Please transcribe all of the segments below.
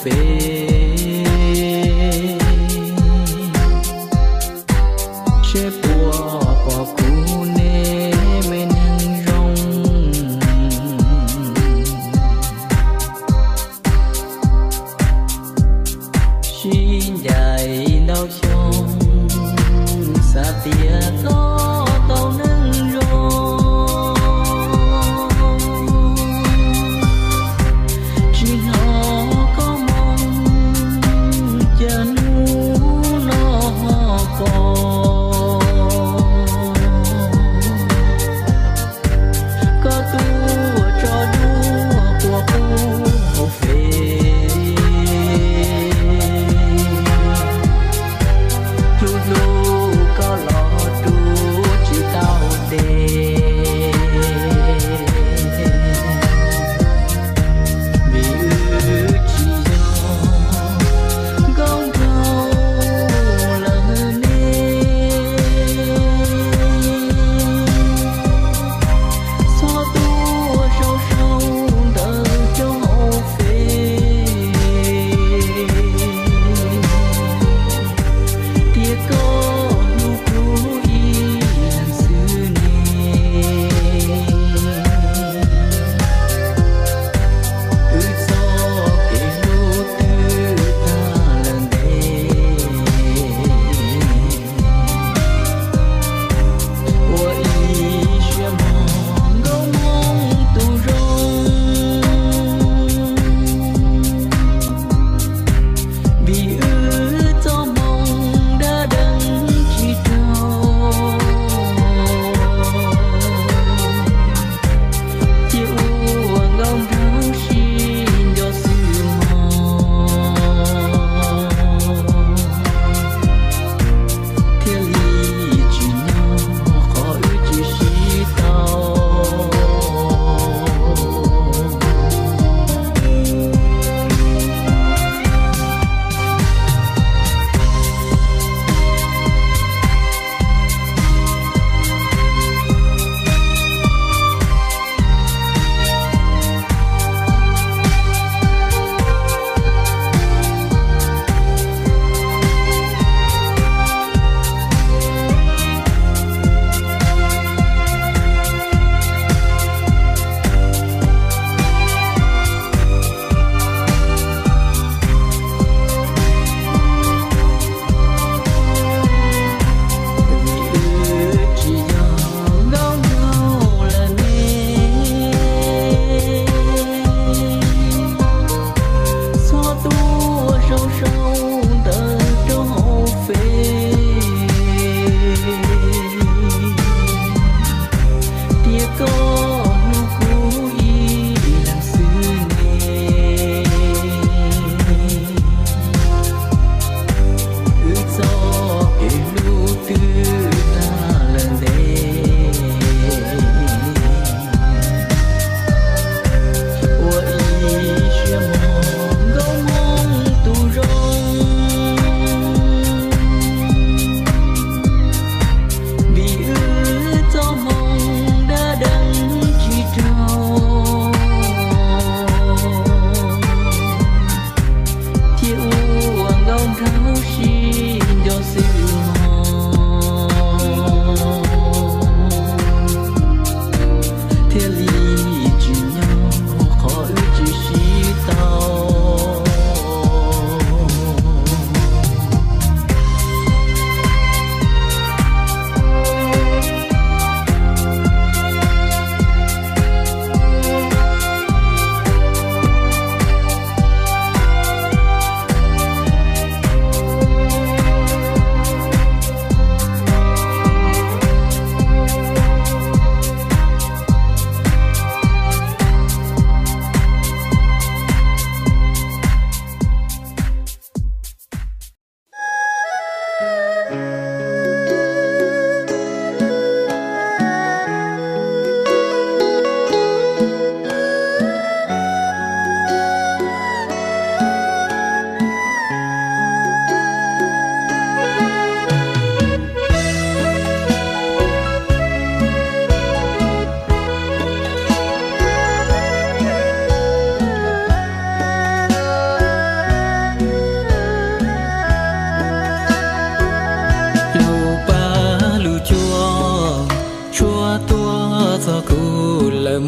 peb, seb puas pom kuv ne me neeg zoo. Sib ncaim ntau xyoo, xav tias koj tau neeg zoo, tsis hnov koj moo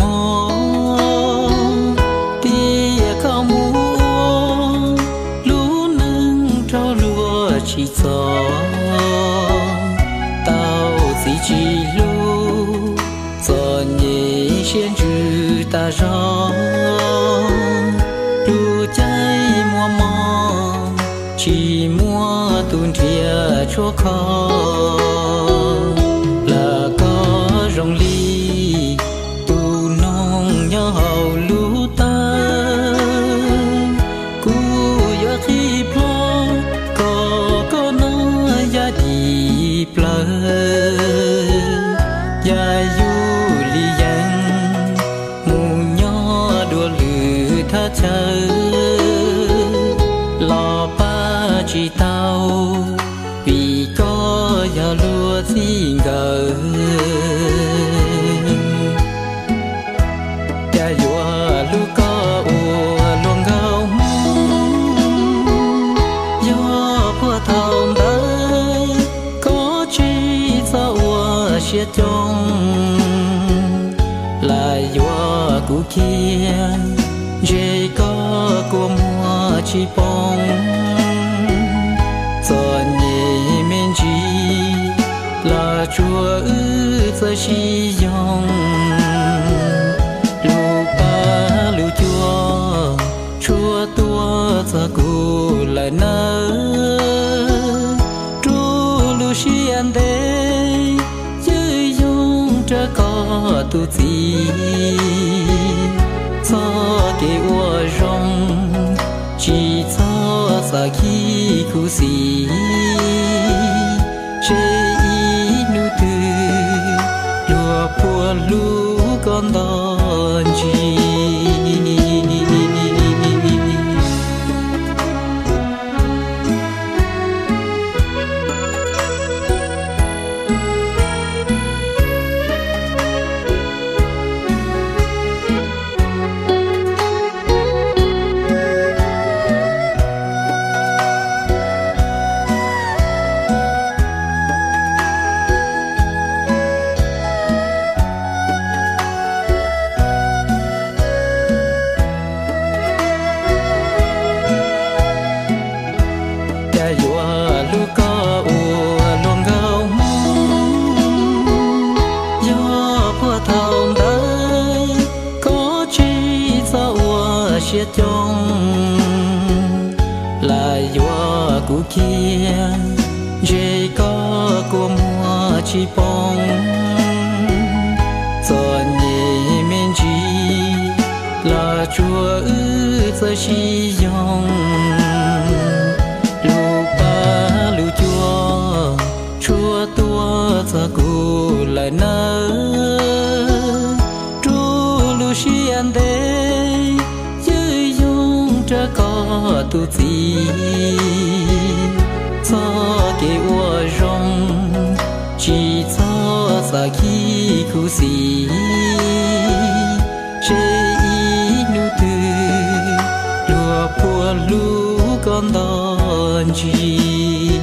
Mob tias koj mus ua lub neej raug luag tsim txom, tau txiv tsis hlub, txom nyem siab ntsws tas zog. Lub caij muaj mob tsis muaj tus nrhiav tshuaj kho, lam koj zoo li tus noog nyob hauv lub tawb. Kuv yuav qhib plho kom koj noj yaj dim plawv, yaj yug li yees mus nyob dua lwm thaj chaw, los pab tsis tau vim koj yog luag txij nkawm. Cas yuav hlub koj ua luag nkauj hmoob, yog puag thaum ntawd koj tsis txhob ua siab coob, lam yuav kuv kiag ntshe koj kua muag tsis poob. Txom nyem me ntsis los tsuav wb txawj sib yoog, lub pab lub cuab tshuaj tuaj txog kuv lawm nawb. Rub lub siab ntev ywj yoog rau koj tus txiv, txoj kev ua zoo tsis txhob xav khib khuv xim, seb ib hnub twg luag puas hlub koj nto ntsis. Cas yuav hlub koj ua luag nkauj hmoob, yog puag thaum ntawd koj tsis txhob ua siab coob, lam yuav kuv kiag ntshe koj kua muag tsis poob. Txom nyem me ntsis los tsuav wb txawj sib yoog, lub pab lub cuab tshuaj tuaj txog kuv lawm nawb. Rub lub siab ntev ywj yoog rau koj tus txiv, txoj kev ua zoo tsis txhob xav khib khuv xim, seb ib hnub twg luag puas hlub koj nto ntsis.